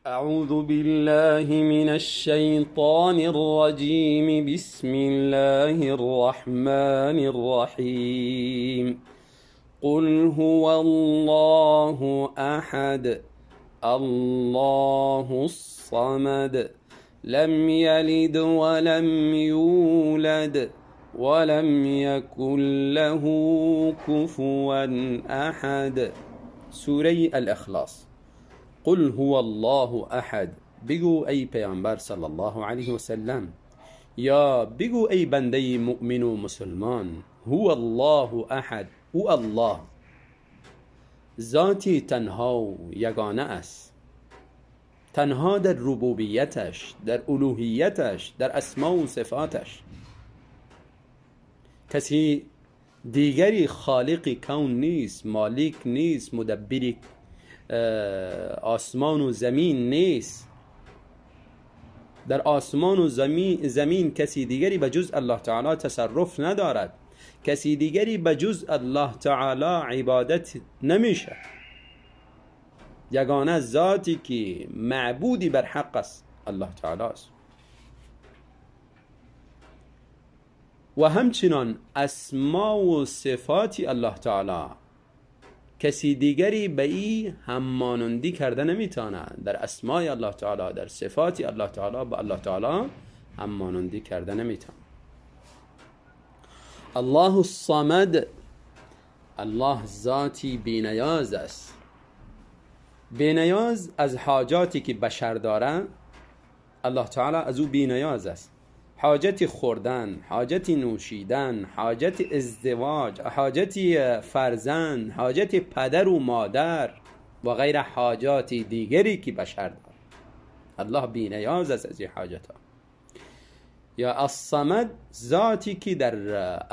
اعوذ بالله من الشیطان الرجیم. بسم الله الرحمن الرحیم. قل هو الله احد، الله الصمد، لم یلد ولم یولد ولم یکن له کفوا احد. سوره الاخلاص. قل هو الله احد. بگو ای پیامبر صلی الله علیه و سلم، یا بگو ای بنده مؤمن و مسلمان، هو الله احد، او الله ذاتی تنها و یگانه است، تنها در ربوبیتش، در الوهیتش، در اسما و صفاتش. کسی دیگری خالق کون نیست، مالک نیست، مدبر آسمان و زمین نیست. در آسمان و زمین کسی دیگری به جز الله تعالی تصرف ندارد، کسی دیگری به جز الله تعالی عبادت نمیشه. یگانه ذاتی که معبودی بر حق است الله تعالی است. و همچنان اسما و صفات الله تعالی کسی دیگری به ای هممانندی کرده نمیتونه. در اسمای الله تعالی، در صفات الله تعالی با الله تعالی هممانندی کرده نمیتونه. الله الصمد، الله ذاتی بینیاز است، بینیاز از حاجاتی که بشر داره. الله تعالی از او بینیاز است. حاجت خوردن، حاجت نوشیدن، حاجت ازدواج، حاجت فرزند، حاجت پدر و مادر و غیر حاجات دیگری که بشر دارد. الله بینیاز است از این حاجت ها. یا الصمد، ذاتی که در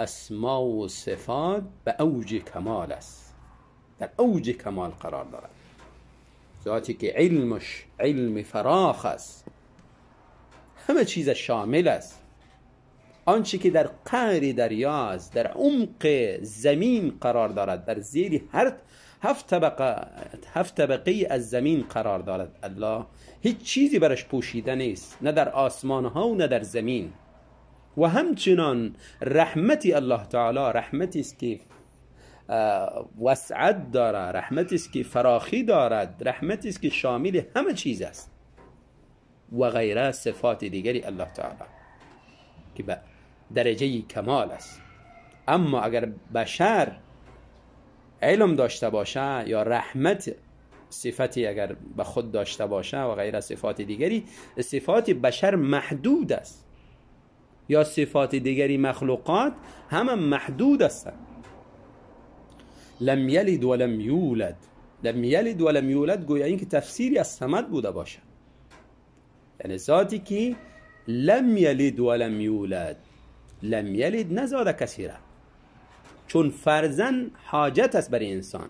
اسما و صفات به اوج کمال است، در اوج کمال قرار دارد. ذاتی که علمش علم فراخ است، همه چیز شامل است. آنچه که در قعر دریا است، در عمق زمین قرار دارد، در زیر هر هفت طبقه از زمین قرار دارد، الله هیچ چیزی برش پوشیده نیست، نه در آسمان ها و نه در زمین. و همچنان رحمتی الله تعالی رحمتی است که وسعت دارد، رحمتی است که فراخی دارد، رحمتی است که شامل همه چیز است و غیره صفات دیگری الله تعالی که به درجه کمال است. اما اگر بشر علم داشته باشه یا رحمت صفتی اگر به خود داشته باشه و غیره صفات دیگری، صفات بشر محدود است، یا صفات دیگری مخلوقات همه محدود هستند. لم یلد ولم یولد، لم یلد ولم یولد گویا اینکه تفسیری از صمد بوده باشه، یعنی ذاتی که لم یلد ولم یولد، لم یلد نزاده کسی را، چون فرزند حاجت است برای انسان.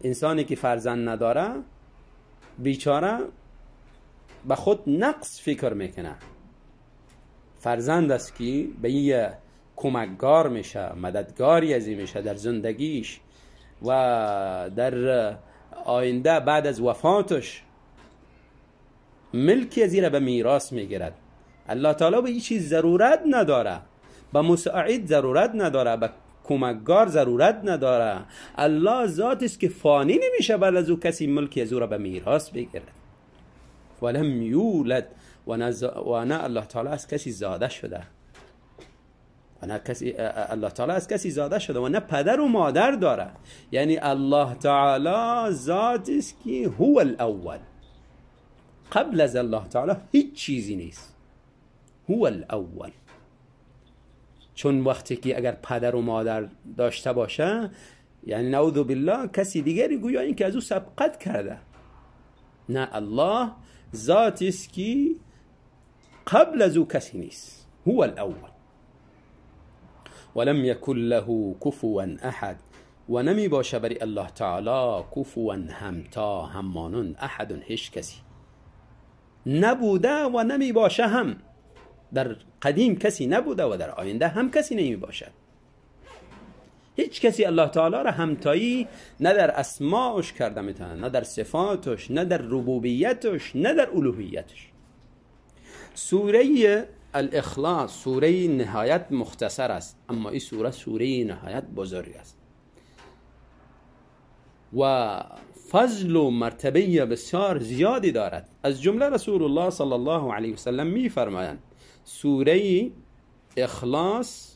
انسانی که فرزند نداره بیچاره به خود نقص فکر میکنه. فرزند است که به یه کمکگار میشه، مددگاری از این میشه در زندگیش و در آینده بعد از وفاتش ملکی از به میراث میگیرد. الله تعالی به این چیز ضرورت نداره، به مساعد ضرورت نداره، به کمکگار ضرورت نداره. الله ذات است که فانی نمیشه بعد از او کسی ملکی از او را به میراث بگیرد. ولم یولد، و نه الله تعالی از کسی زاده شده، و نه کسی الله تعالی از کسی زاده شده و نه پدر و مادر داره. یعنی الله تعالی ذات است که هو الاول، قبل از الله تعالی هیچ چیزی نیست، هو الاول. چون وقتی که اگر پدر و مادر داشته باشه، یعنی نعوذ بالله کسی دیگری گویا این که از او سبقت کرده. نه، الله ذاتی است که قبل از او کسی نیست، هو الاول. ولم یکن له کفوا احد، و نمی باشه بری الله تعالی کفوا همتا، همانند، احد هیچ کسی نبوده و نمی باشه. هم در قدیم کسی نبوده و در آینده هم کسی نمی باشد. هیچ کسی الله تعالی را همتایی نه در اسماعش کرده میتونه، نه در صفاتش، نه در ربوبیتش، نه در الوهیتش. سوره الاخلاص سوره نهایت مختصر است، اما این سوره سوره نهایت بزرگ است و فضل و مرتبه بسیار زیادی دارد. از جمله رسول الله صلی الله علیه وسلم میفرمایند سوره اخلاص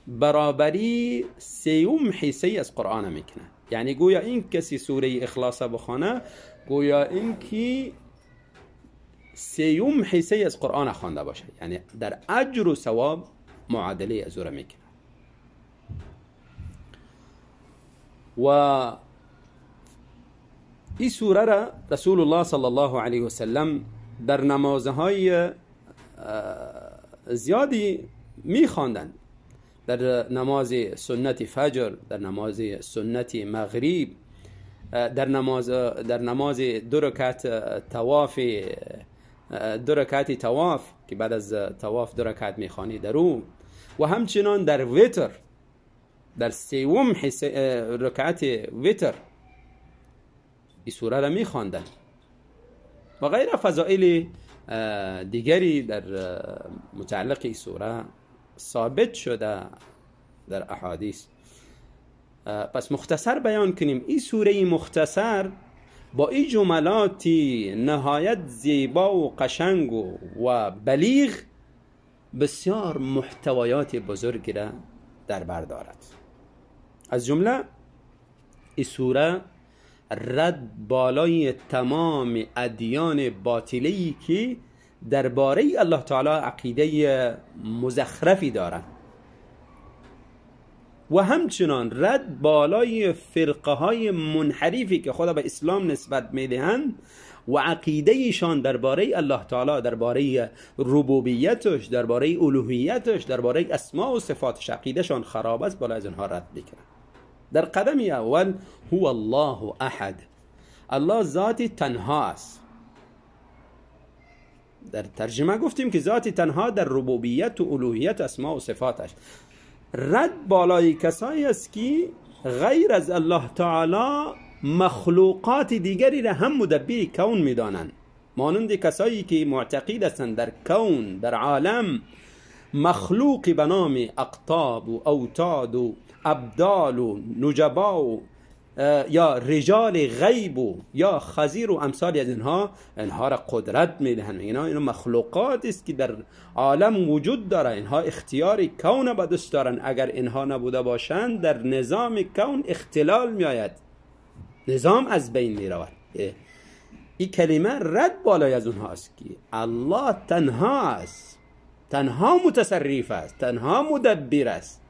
برابری سیوم حصه از قرآن میکنه. یعنی گویا این کسی سوره اخلاص بخوانه، گویا این که سیوم حصه از قرآن خوانده باشه، یعنی در اجر و ثواب معادله از او را میکنه. و این سوره را رسول الله صلی الله علیه وسلم در نمازهای زیادی میخواندند، در نماز سنت فجر، در نماز سنت مغرب، در نماز دو رکعت طواف، دو رکعت طواف که بعد از طواف دو رکعت میخوانی در او، و همچنان در وتر، در سوم رکعت وتر این سوره را میخواندند و غیر فضائل دیگری در متعلق این سوره ثابت شده در احادیث. پس مختصر بیان کنیم، این سوره مختصر با این جملات نهایت زیبا و قشنگ و بلیغ بسیار محتویات بزرگی را در بر دارد. از جمله این سوره رد بالای تمام ادیان باطلی که درباره الله تعالی عقیده مزخرفی دارند، و همچنان رد بالای فرقه های منحرفی که خدا به اسلام نسبت میدهند و عقیده ایشان درباره الله تعالی، درباره ربوبیتش، درباره الوهیتش، درباره اسماء و صفاتش عقیدهشان خراب است، بالای از آنها رد میکنند. در قدم اول هو الله احد، الله ذات تنها است. در ترجمه گفتیم که ذات تنها در ربوبیت و الوهیت اسماء و صفاتش. رد بالای کسایی است که غیر از الله تعالی مخلوقات دیگری را هم مدبر کون میدانند، مانند کسایی که معتقد هستند در کون، در عالم مخلوق به نام اقطاب و اوتاد و ابدال و نجبا و یا رجال غیب و یا خزیر و امثال از اینها، اینها را قدرت میدهند. اینا مخلوقات است که در عالم وجود داره، اینها اختیار کون به دست دارن. اگر اینها نبوده باشند در نظام کون اختلال میآید، نظام از بین میرود. این کلمه رد بالای از اونها است که الله تنها است، تنها متصرف است، تنها مدبر است،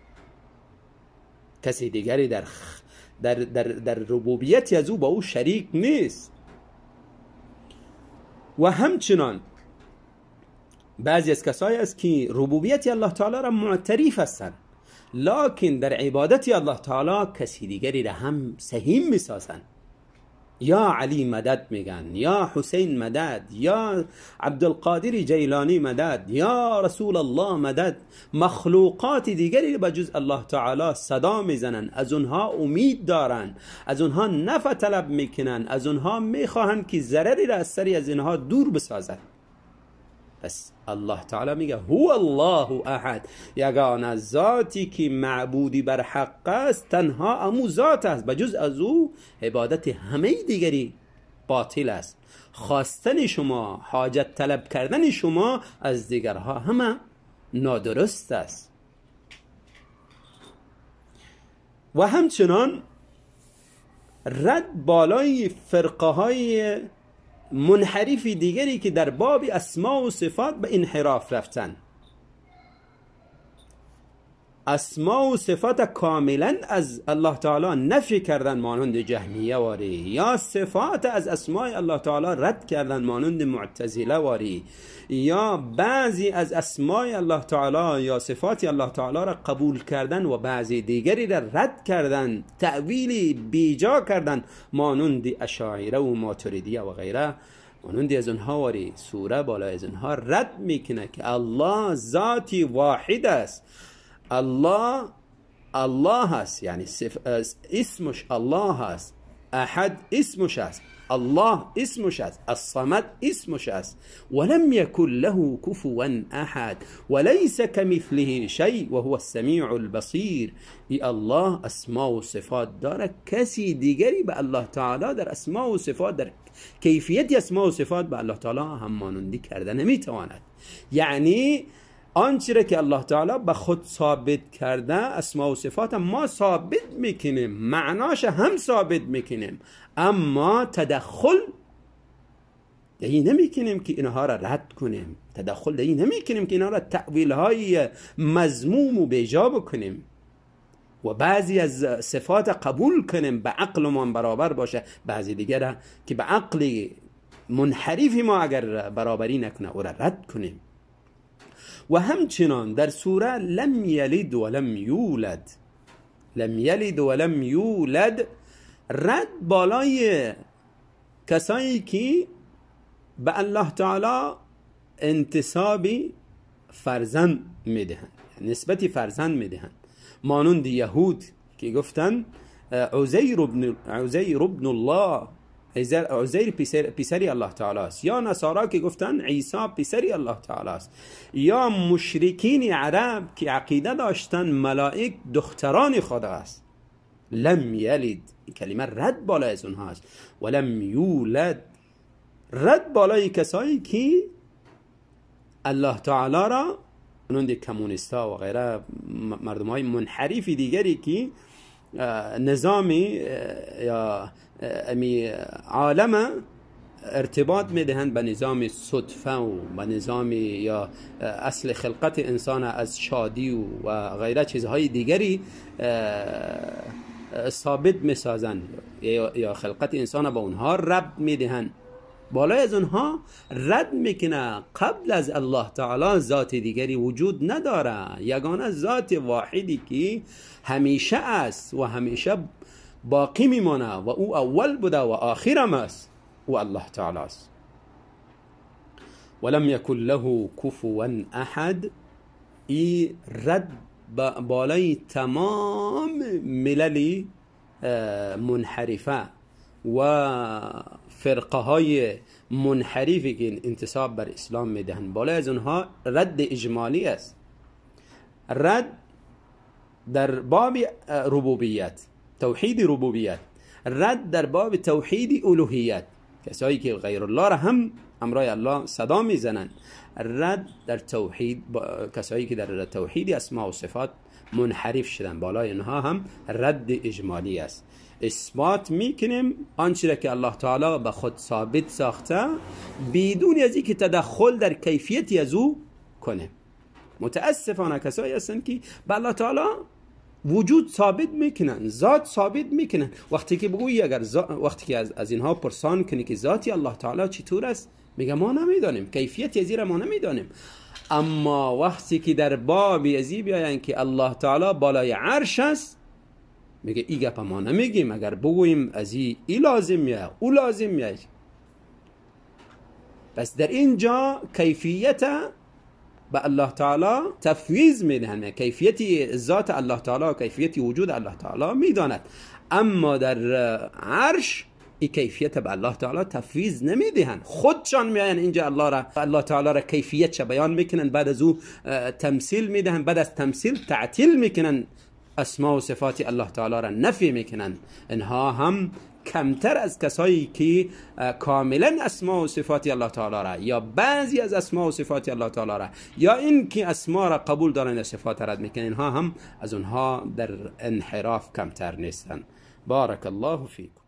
کسی دیگری در در در در ربوبیت از او با او شریک نیست. و همچنان بعضی از کسایی است که ربوبیت الله تعالی را معترف هستند، لکن در عبادت الله تعالی کسی دیگری را هم سهیم میسازند. یا علی مدد میگن، یا حسین مدد، یا عبدالقادر جیلانی مدد، یا رسول الله مدد. مخلوقات دیگری به جز الله تعالی صدا میزنن، از اونها امید دارن، از اونها نفع طلب میکنن، از اونها میخواهند که ضرری را از سری از اینها دور بسازد. پس الله تعالی میگه هو الله احد، یگانه ذاتی که معبودی بر حق است تنها امو ذات است، به جز از او عبادت همه دیگری باطل است. خواستن شما، حاجت طلب کردن شما از دیگرها همه نادرست است. و همچنان رد بالای فرقه های منحرف دیگری که در باب اسماء و صفات به انحراف رفتن، اسماء و صفات کاملا از الله تعالی نفی کردن مانند جهمیه واری، یا صفات از اسماء الله تعالی رد کردن مانند معتزله واری، یا بعضی از اسماء الله تعالی یا صفات الله تعالی را قبول کردن و بعضی دیگری را رد کردن، تأویل بیجا کردن مانند اشاعره و ماتریدیه و غیره. مانند از اونها واری سوره بالای از اونها رد میکنه که الله ذاتی واحد است، الله الله است، یعنی اسمش الله است، احد اسمش است، الله اسمش است، الصمد اسمش است. ولم يكن له كفوا احد وليس كمثله شيء وهو السميع البصير. ای الله اسما و صفات داره، کسی دیگری به الله تعالی در اسما و صفات، در کیفیت اسما و صفات به الله تعالی هم مانندی کرده نمیتواند. یعنی آنچه را که الله تعالی به خود ثابت کرده اسما و صفات ما ثابت میکنیم، معناش هم ثابت میکنیم، اما تدخل دهی نمیکنیم که اینها را رد کنیم، تدخل دهی نمیکنیم که اینها را تأویل های مذموم و بیجا بکنیم و بعضی از صفات قبول کنیم به عقلمان برابر باشه، بعضی دیگر که به عقل منحرف ما اگر برابری نکنه او را رد کنیم. و همچنان در سوره لم یلد ولم یولد، لم یلد ولم یولد، رد بالای کسایی که به الله تعالی انتساب فرزند میدهند، نسبت فرزند میدهند، مانند یهود که گفتن عزیر ابن الله، عزیر پسری الله تعالی است، یا نصارا که گفتن عیسی پسری الله تعالی است، یا مشرکین عرب که عقیده داشتن ملائک دختران خدا است. لم یلد، کلمه رد بالای از اونها است، ولم یولد، رد بالای کسایی که الله تعالی را مانند کمونیستا و غیره، مردم های منحرف دیگری که نظامی یا امی عالم ارتباط میدهند به نظام صدفه و به نظام یا اصل خلقت انسان از شادی و غیره چیزهای دیگری ثابت میسازند یا خلقت انسان به اونها ربط میدهند، بالای از اونها رد میکنه. قبل از الله تعالی ذات دیگری وجود نداره، یگانه ذات واحدی که همیشه است و همیشه باقی میمانه و او اول بوده و آخرم است، او الله تعالی است. ولم یکن له کفوا احد، ای رد بالای تمام ملل منحرفه و فرقه های منحرفی که انتساب بر اسلام میدهند، بالای از اونها رد اجمالی است. رد در باب ربوبیت، توحید ربوبیت، رد در باب توحید الوهیت، کسایی که غیر الله را هم امرای الله صدا میزنند، رد در توحید کسایی که در توحید اسماء و صفات منحرف شدن، بالای اینها هم رد اجمالی است. اثبات میکنیم آنچه را که الله تعالی به خود ثابت ساخته بدون از اینکه تدخل در کیفیتی از او کنه. متاسفانه کسایی هستند که به الله تعالی وجود ثابت میکنن، ذات ثابت میکنن. وقتی که بگویی اگر وقتی که از اینها پرسان کنی که ذاتی الله تعالی چطور است، میگه ما نمیدانیم، کیفیت از ما نمیدانیم. اما وقتی که در باب ازی بیاین که الله تعالی بالای عرش است، میگه ای گپ ما نمیگیم، اگر بگوییم از ای لازم میه، او لازم میه. پس در اینجا کیفیت به الله تعالی تفویض میدهند، کیفیت ذات الله تعالی، کیفیت وجود الله تعالی میداند، اما در عرش این کیفیت به الله تعالی تفویض نمیدهند، خودشان میاین اینجا الله را، الله تعالی را کیفیتش بیان میکنن، بعد از او تمثیل میدهند، بعد از تمثیل تعطیل میکنن، اسما و صفات الله تعالی را نفی میکنن. اینها هم کمتر از کسایی که کاملا اسما و صفات الله تعالی را یا بعضی از اسما و صفات الله تعالی را یا این که اسما را قبول دارن یا صفات رد میکنن، اینها هم از اونها در انحراف کمتر نیستن. بارک الله فیکم.